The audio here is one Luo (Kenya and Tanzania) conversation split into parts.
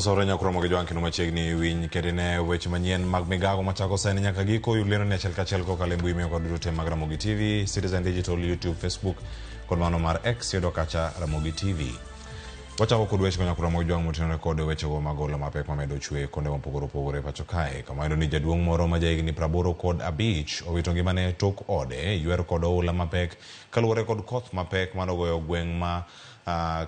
Osore nyakromo gi jwang' kendo machiegni winy kendo ne weche manyien mag migago machako sani nyaka giko yud lendo ni achiel kachiel kokalo e mbui mekwa duto te mag Ramogi TV, Citizen Digital, YouTube, Facebook kod mano mar X yudo kacha Ramogi TV. Wachako kod weche manyakromo gi jwang' motenore kod wechego mag ola mapek mamedo chwe kuonde mopogore opogore e pacho kae. Kama wayudo ni jaduong' moro ma jahigni 85 owito ngimane tok ode ywer kod oula mapek kaluwore kod koth mapek manogoyo gweng' ma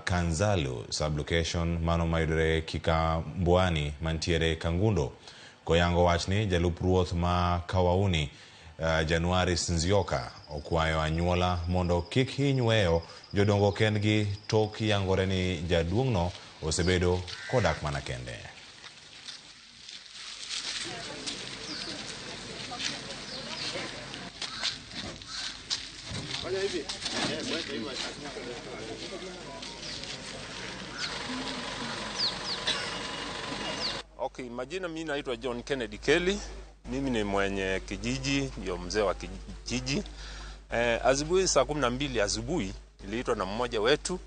Kanzalu sub-location mano mayudore Kikambwani mantiere Kangundo. Koyango wachni, jalup ruoth ma Kawauni Januaris Nzioka okwayo anyuola mondo kik hiny weyo jodongo kendgi tok yangore ni jaduong'no osebedo kodak mana kende. Okay, majina mimi naitwa John Kennedy Kelly. Mimi ni mwenye kijiji, ndio mzee wa kijiji. Asubuhi saa 12 asubuhi niliitwa na mmoja wetu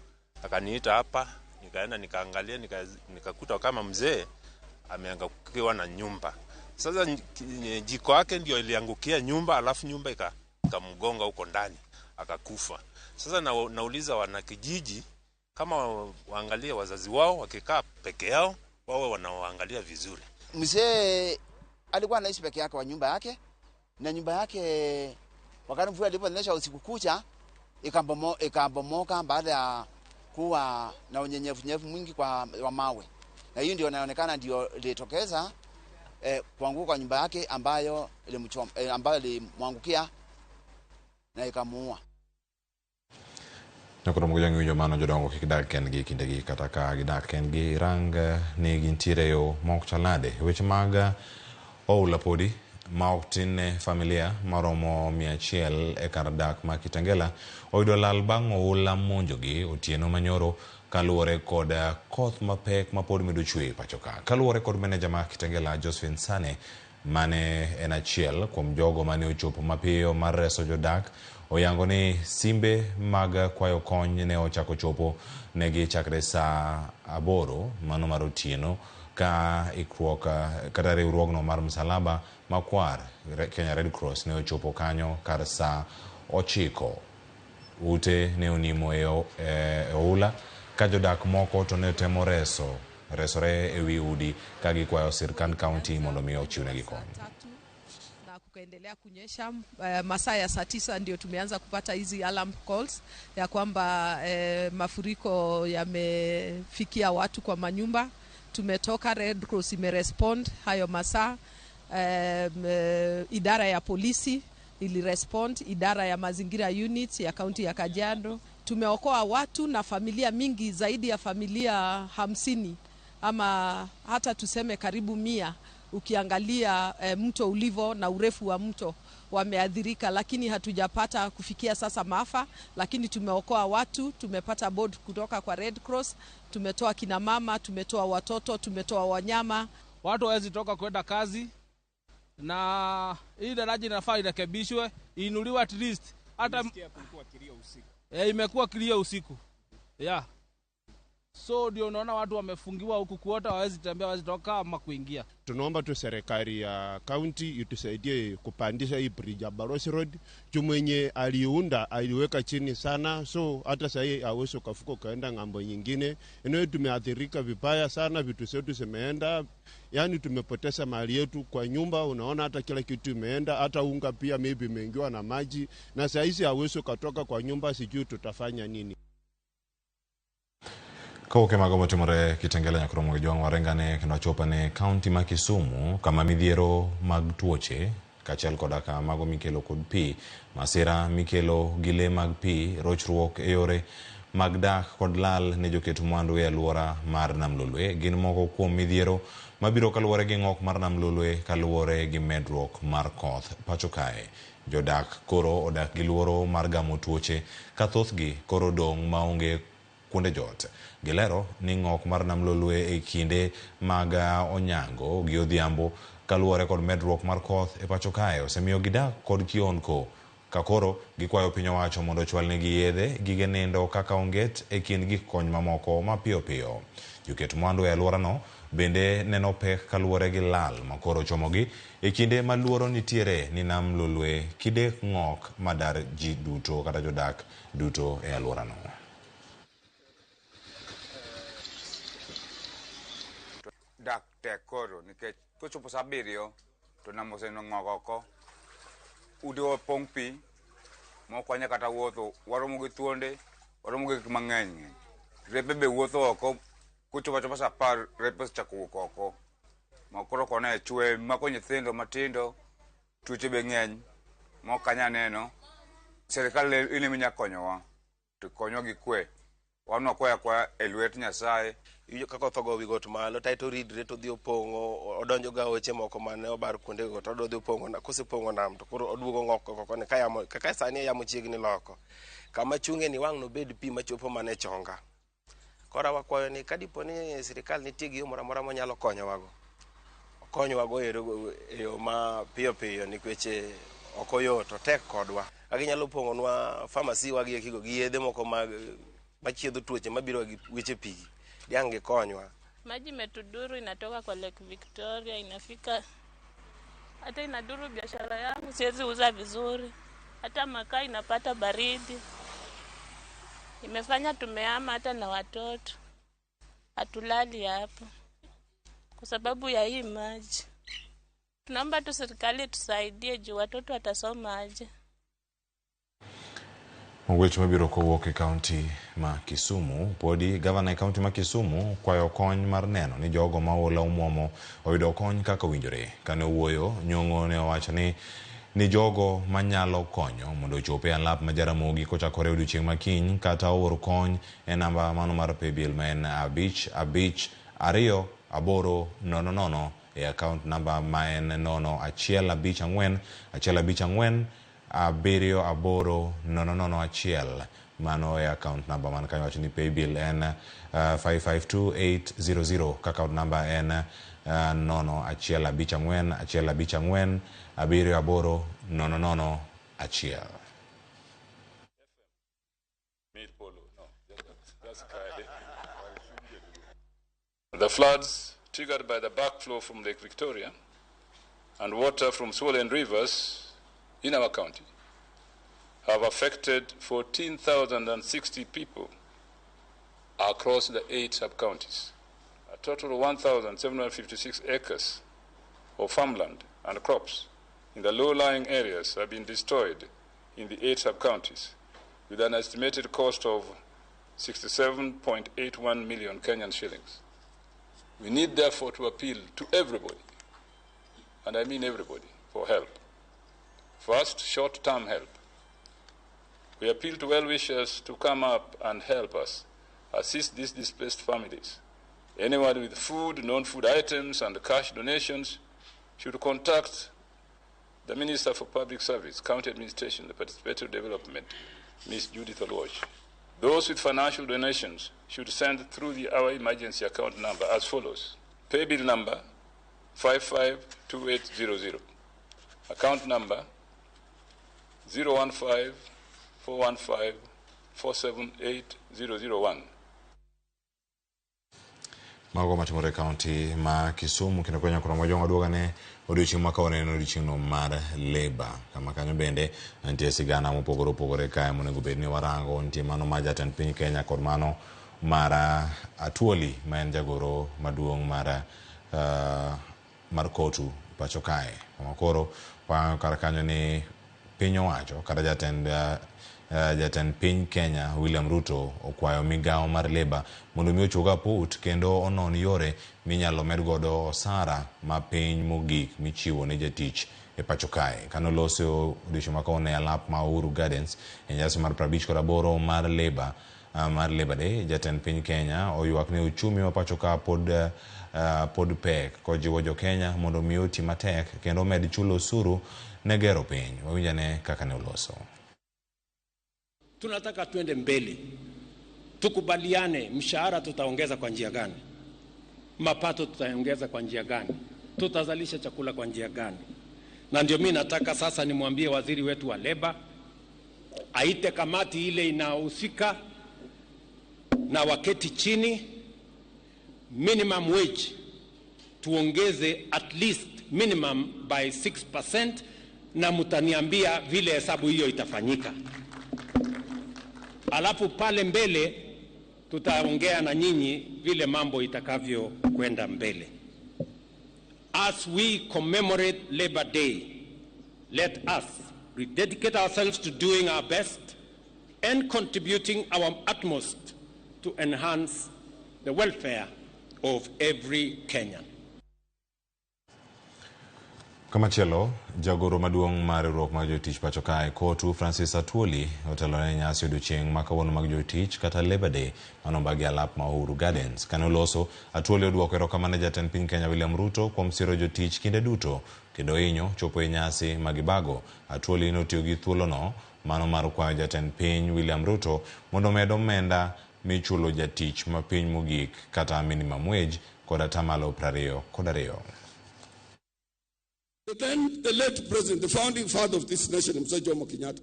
akaniita hapa, nikaenda nikaangalia, nikakuta kama mzee ameangukiwa na nyumba. Sasa jiko yake ndio iliangukia nyumba, alafu nyumba ikamgonga huko ndani akakufa. Sasa nauliza wanakijiji kama waangalie wazazi wao wakikaa peke yao, wawe wanawaangalia vizuri. Mzee alikuwa anaishi peke yake kwa nyumba yake, na nyumba yake wakati mvua iliponyesha usiku kucha ikabomoka baada ya kuwa na unyenyevunyevu mwingi kwa wa mawe, na hiyo ndio inaonekana ndio ilitokeza kuanguka kwa nyumba yake ambayo ilimchoma, ambayo ilimwangukia na ikamuua. Nyakoro mogo jang'winjo mano jodongo kik dag kendgi kindegi kata ka gidak kendgi rang ni gintiere yo ma ok chal nade. Weche mag oula podi ma ok tin ne familia maromo 100 e kar dak ma Kitengela oyudo lal bang' oula monjogi otieno manyoro kaluwore kod koth mapek mapod medo chwe pacho ka. Kaluwore kod meneja ma Kitengela Josephine Sane mane en achiel kuom jogo mane ochopo mapiyo mar reso jodak, oyango ni simbe mag kwayo kony ne ochako chopo negi chakre saa 8 mano mar otieno ka ikruok kata riwruogno mar Msalaba Makwar Kenya Red Cross ne ochopo kanyo kar saa 9. Ute ne onimo e oula ka jodak moko to ne temo resore e wi udi ka gikwayo sirkand county mondo mi ochiwnegi kony. Na kukaendelea kunyesha masaa ya saa 9 ndio tumeanza kupata hizi alarm calls ya kwamba mafuriko yamefikia watu kwa manyumba. Tumetoka, Red Cross imerespond hayo masaa, idara ya polisi ilirespond, idara ya mazingira unit ya kaunti ya Kajiado. Tumeokoa watu na familia mingi, zaidi ya familia 50 ama hata tuseme karibu 100. Ukiangalia mto ulivo na urefu wa mto wameathirika, lakini hatujapata kufikia sasa maafa, lakini tumeokoa watu. Tumepata board kutoka kwa Red Cross, tumetoa kina mama, tumetoa watoto, tumetoa wanyama. Watu hawezi toka kwenda kazi, na hii daraja inafaa irekebishwe, iinuliwe at least. Hata imekuwa kilio usiku. Yeah. So ndio unaona watu wamefungiwa huku kuota, hawezi tembea, hawezi toka ama kuingia. Tunaomba tu serikali ya county itusaidie kupandisha hii bridge ya Balozi Road. Juu mwenye aliunda aliweka chini sana, so hata sasa hii hawezi ukavuka ukaenda ng'ambo nyingine. Eneo tumeathirika vibaya sana, vitu zetu zimeenda, yani tumepoteza mali yetu kwa nyumba, unaona hata kila kitu imeenda, hata unga pia maybe imeingiwa na maji, na sasa hizi hawezi ukatoka kwa nyumba, sijui tutafanya nini. Kawuok e mago motimore Kitengela nyakromo gi jwang' warengane kendo achopane kaunti ma Kisumu kama midhiero mag tuoche kaachiel koda ka mago mikelo kod pi, masira mikelo gi lee mag pi, rochruok e yore mag dak kod lal ne joket mwandu e alwora mar Nam Lolwe gin moko kuom midhiero mabiro kaluwore gi ng'ok mar Nam Lolwe kaluwore gi medruok mar koth pacho kae. Jodak koro odak gi luoro mar gamo tuoche ka thothgi koro dong' maonge kuonde jot. Gilero ni ng'ok mar Nam Lolwe e kinde mag onyango gi odhiambo kaluwore kod medruok mar koth e pacho kae osemiyo gidak kod kionko ka koro gikwayo piny owacho mondo ochwalnegi yedhe, gige nindo kaka onget e kind gik kony mamoko mapiyo piyo. Joket mwandu e alworano bende neno pek kaluwore gi lal makoro ochomogi e kinde ma luoro nitiere ni nam Lolwe kidek ng'ok madar ji duto kata jodak duto e alworano. Dak tek koro nikech kochopo saa abiriyo to nam osenong'ok oko, udi opong' pi mok wanyal kata wuotho, waromo gi thuonde, waromo gi gik mang'eny ng'eny. Repe be wuotho oko, kochopo achopa saa apar repe osechako wuok oko. Ma koro kone chwe mako nyithindo matindo, tuoche be ng'eny mok anyal neno. Sirikal in ema inyalo konyowa, to konywa gi kwe. Wan wakwayo akwaya e lwet Nyasaye. Iwinjo ka koth ogo wi got malo to oridre to odhi opong'o, odonjo ga aoche moko mane obar kuondego to odhi opong'o, kosepong'o nam to koro oduogo ng'ok koni ka yamo kaka sani yamo chiegni loko. Kama chunge ni wang' nobed pi machopo mana e chonga. Koro wakwayo ni kadipo ni sirikal nitie gi yo moro amora monyalo konyowago, okonywago e yo ma piyo piyo nikech ok oyot, otek kodwa. Ka ginyalo pong'onwa pharmacy wagi ekigo gi yedhe moko mag machiedho tuoche mabiro gi weche pi, diang' gikonywa. Maji imetuduru inatoka kwa Lake Victoria inafika hata inaduru biashara yangu, siwezi uza vizuri, hata makaa inapata baridi. Imefanya tumehama hata na watoto, hatulali hapa kwa sababu ya hii maji. Tunaomba tu serikali tusaidie juu watoto watasoma aje. Weche mabiro kowuok e kaunti ma Kisumu, podi gavana e kaunti ma Kisumu kwayo kony mar neno ni jogo ma oula omuomo oyudo kony kaka owinjore. Kane owuoyo, Nyong'o ne owacho ni jogo manyalo konyo mondo ochop e alap ma Jaramogi kochakore odiochieng' ma kiny kata oor kony e namba mano mar paybill ma en 5 5 2 8 0 0 e account namba ma en 0 1 5 4 1 5 4 7 8 0 0 1. Mano e account number man kanyo wacho ni paybill en 552800 ka account number en 0 1 5 4 1 5 4 7 8 0 0 1. The floods triggered by the backflow from Lake Victoria and water from swollen rivers in our county have affected 14,060 people across the 8 sub-counties. A total of 1,756 acres of farmland and crops in the low-lying areas have been destroyed in the 8 sub-counties, with an estimated cost of 67.81 million Kenyan shillings. We need therefore to appeal to everybody, and I mean everybody, for help. First, short-term help. We appeal to well-wishers to come up and help us assist these displaced families. Anyone with food, non-food items, and cash donations should contact the Minister for Public Service, County Administration, the Participatory Development, Ms. Judith Oluoch. Those with financial donations should send through our emergency account number as follows. Paybill number 552800. Account number 015 415 478 001. Mago matimore e kaunti ma Kisumu kendo konya koro mojongo duogane odiochieng' ma kawuono en odiochieng' mar Labour. Kama kanyo bende nitie sigana mopogore opogore kae monego bed ni warango. Nitie mano mar jatend piny Kenya kod mano mar Atuoli ma en jagoro maduong' mar Kotu pacho kae. Kama koro warango kar kanyo ni piny owacho kata jatend piny Kenya William Ruto okwayo migawo mar Labour mondo mi ochug aput kendo onon yore minyalo med godo osara ma piny mogik michiwo ne jatich e pacho kae. Kane oloso odiochieng' ma kawuono e alap ma Uhuru Gardens e nyasi mar 58 mar Labour mar Labour Day, jatend piny Kenya oywak ni uchumi ma pacho ka pod pek kojiwo jo Kenya mondo mi oti matek kendo omed chulo osuru ne gero piny. Wawinjane kaka ne oloso. Tunataka tuende mbele, tukubaliane mshahara tutaongeza kwa njia gani, mapato tutaongeza kwa njia gani, tutazalisha chakula kwa njia gani. Na ndio mimi nataka sasa nimwambie waziri wetu wa Labour aite kamati ile inahusika na waketi chini. Minimum wage tuongeze at least minimum by 6%, na mtaniambia vile hesabu hiyo itafanyika. Alafu pale mbele tutaongea na nyinyi vile mambo itakavyo kwenda mbele. As we commemorate Labor Day, let us rededicate ourselves to doing our best and contributing our utmost to enhance the welfare of every Kenyan. Kamachielo, jagoro maduong' mar riwruok mag jotich pacho kae Kotu Francis Atwoli otelo ne nyasi odiochieng' ma kawuono mag jotich kata Labor Day mano obagi alap ma Uhuru Gardens. Kane oloso, Atwoli oduoko erokamano ne jatend piny Kenya William Ruto kuom siro jotich kinde duto kendo hinyo chopo e nyasi magibago. Atwoli notiyo gi thuolono mano mar kwayo jatend piny William Ruto mondo omed omenda michulo jatich ma piny mogik kata minimum wage kod atamalo 22. Then the late president, the founding father of this nation, Mzee Jomo Kenyatta,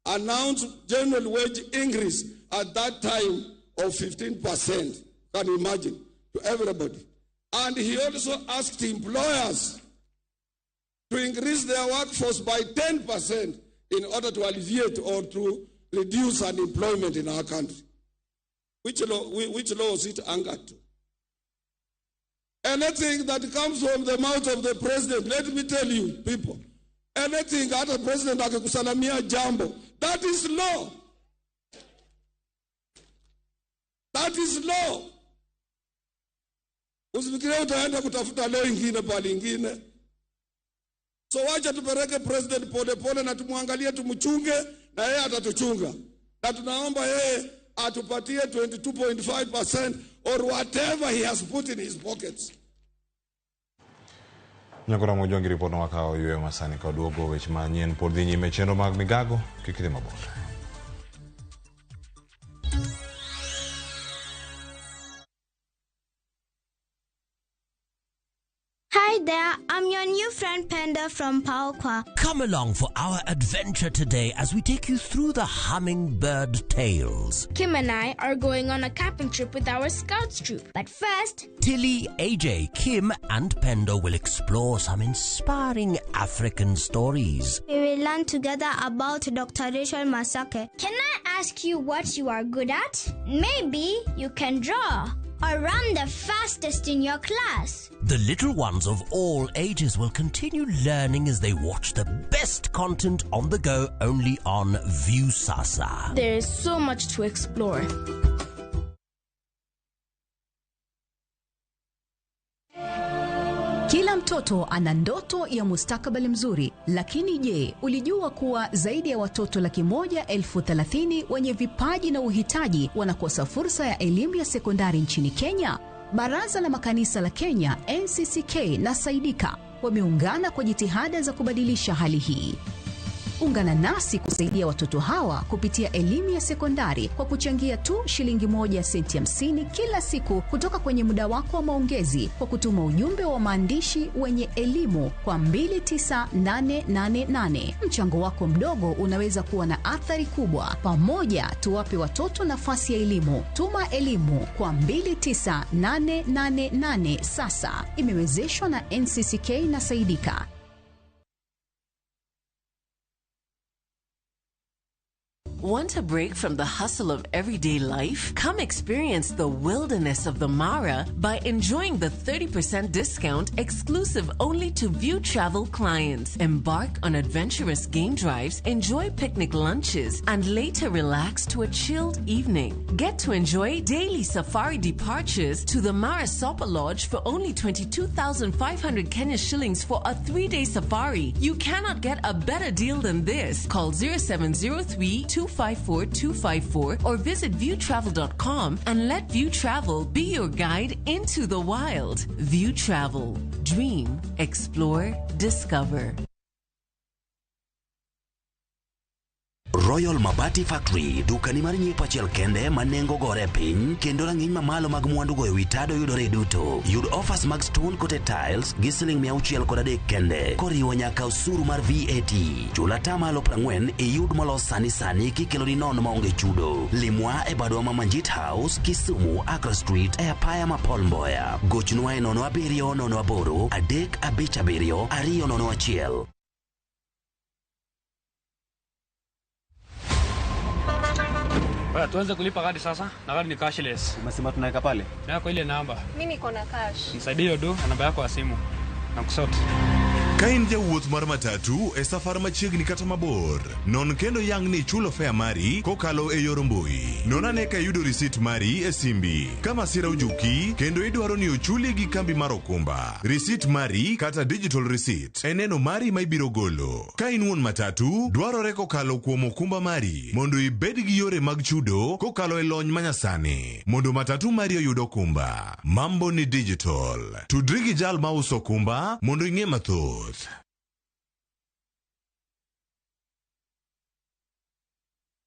announced general wage increase at that time of 15%. Can you imagine? To everybody. And he also asked employers to increase their workforce by 10% in order to alleviate or to reduce unemployment in our country. Which law was it anchored to? Anything that comes from the mouth of the president, let me tell you, people, anything that the president akikusalamia jambo, that is law. That is law. Usifikirie utaenda kutafuta law ingine pale ingine. So wacha tupeleke president pole pole na tumwangalie, tumchunge na yeye atatuchunga. Na tunaomba yeye atupatie 22.5% or whatever he has put in his pockets. Nyakora Mojongi report no wakawo yweyo masani ka duogo weche manyien pod dhi nyime chenro mag migago kik idhi mabor. Hi there, I'm your new friend Penda from Paokwa. Come along for our adventure today as we take you through the hummingbird tales. Kim and I are going on a camping trip with our scouts troop. But first, Tilly, AJ, Kim and Pendo will explore some inspiring African stories. We will learn together about Dr. Rachel Masake. Can I ask you what you are good at? Maybe you can draw or run the fastest in your class. The little ones of all ages will continue learning as they watch the best content on the go only on Viusasa. There is so much to explore. Kila mtoto ana ndoto ya mustakabali mzuri, lakini je, ulijua kuwa zaidi ya watoto 130,000 wenye vipaji na uhitaji wanakosa fursa ya elimu ya sekondari nchini Kenya? Baraza la Makanisa la Kenya, NCCK na Saidika wameungana kwa jitihada za kubadilisha hali hii. Ungana nasi kusaidia watoto hawa kupitia elimu ya sekondari kwa kuchangia tu shilingi 1.50 kila siku kutoka kwenye muda wako wa maongezi kwa kutuma ujumbe wa maandishi wenye elimu kwa 29888. Mchango wako mdogo unaweza kuwa na athari kubwa. Pamoja tuwape watoto nafasi ya elimu. Tuma elimu kwa 29888 sasa. Imewezeshwa na NCCK na Saidika. Want a break from the hustle of everyday life? Come experience the wilderness of the Mara by enjoying the 30% discount exclusive only to View Travel clients. Embark on adventurous game drives, enjoy picnic lunches, and later relax to a chilled evening. Get to enjoy daily safari departures to the Mara Sopa Lodge for only 22,500 Kenya shillings for a 3-day safari. You cannot get a better deal than this. Call 0703 254 254 or visit viewtravel.com and let View Travel be your guide into the wild. View Travel. Dream, explore, discover. Royal Mabati Factory, dukani mar nyiepo achiel kende ma nengo gore piny kendo rang'iny mamalo mag mwandu goyo wi tado yudore duto. Yud offers mag stone coated tiles gi siling 603 kende koriwo nyaka osuru mar VAT. Chul atamalo 40 iyud molos sani sani kikeloni nono maonge chudo. Limwa e badwa ma Manjit House, Kisumu, Accra Street e apaya ma Paul Mboya. Gochnwa e 07 08 357 201. Bwana, tuanze kulipa kadi sasa na kadi ni cashless. Umesema tunaweka pale? Yako ile namba. Mimi niko na cash. Nisaidie hiyo do na namba yako ya simu. Na kusort. Ka in jawuoth mar matatu e safar machiegni kata mabor, non kendo yang ni ichulo fare mari kokalo e yor mbui. Non ane ka iyudo risit mari e simbi. Ka masira ojuki kendo idwaro ni ochuli gi kambi mar okumba, risit mari kata digital receipt e neno mari ma ibiro golo. Ka in wuon matatu, dwarore kokalo kuom okumba mari mondo ibed gi yore mag chudo kokalo e lony manyasani mondo matatu mari oyud okumba. Mambo ni digital. Tudri gi jal mauso okumba mondo ing'e mathoth.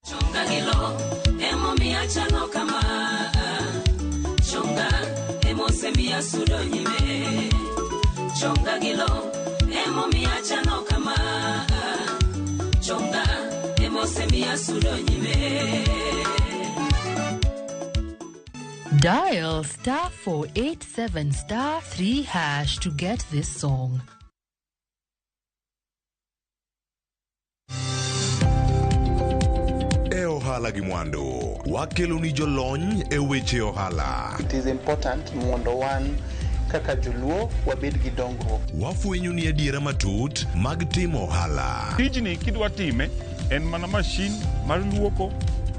Chonga gilo, emomiyo achalo kama. Chonga, emosemiyo asudo nyime. Chonga gilo, emomiyo achalo kama. Chonga, emosemiyo asudo nyime. Dial star 487 star 3 hash to get this song. E ohala gi mwandu, wakelo ni jolony e weche ohala. It is important mondo wan kaka joluo wabed gi dongruok. Wafwenyo ni adiera matut mag timo ohala. Tijni kidwa time en mana mashin mar luoko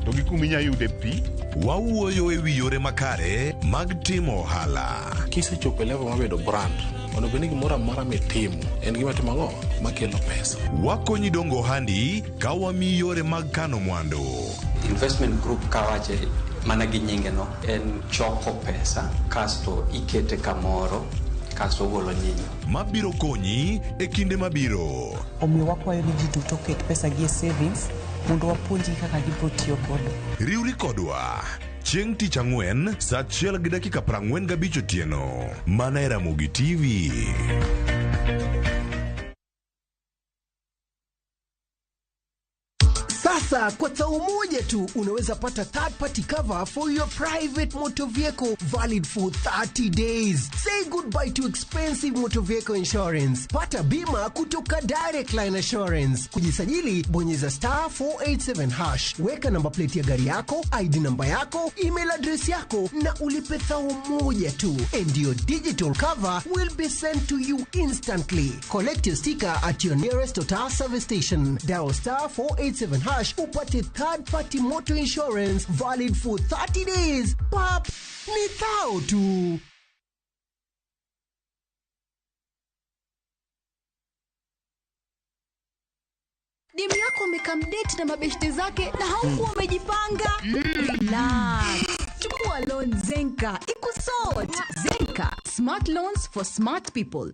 to gi kuma inya yude pi. Wawuoyo e wi yore makare mag timo ohala. Kisechopo e level mar bedo brand, onego bed ni gimoro amora mitimo en gima timo ang'o makelo pesa. Wakonyi dongo ohandi ka wamiyi yore mag kano mwandu. Investment group kawache mana gi nyinge no en choko pesa kasto ikete kamoro kasto ogolo nyinyo. Mabiro konyi e kinde mabiro. Omiyo wakwayo ni ji duto oket pesa gi e savings mondo wapuonjgi kaka gibiro tiyo godo. Riwri kodwa chieng' tich ang'wen saa 1:45 otieno mana e Ramogi TV. Sasa kwa tau moja tu unaweza pata third party cover for your private motor vehicle valid for 30 days. Say goodbye to expensive motor vehicle insurance. Pata bima kutoka Direct Line Assurance. Kujisajili, bonyeza star 487 hash. Weka namba plate ya gari yako, ID namba yako, email address yako na ulipe thao moja tu. And your digital cover will be sent to you instantly. Collect your sticker at your nearest Total service station. Dial star 487 hash upate third party motor insurance valid for 30 days. Pap, ni thao tu. Demu yako amekamdate na mabeshte zake na haukuwa umejipanga. Relax. Chukua loan Zenka, ikusort. Zenka, smart loans for smart people.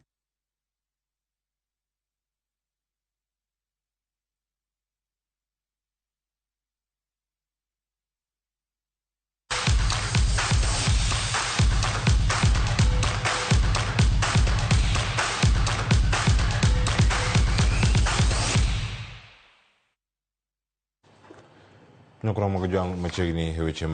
Nokromo gi jwang' machiegni e weche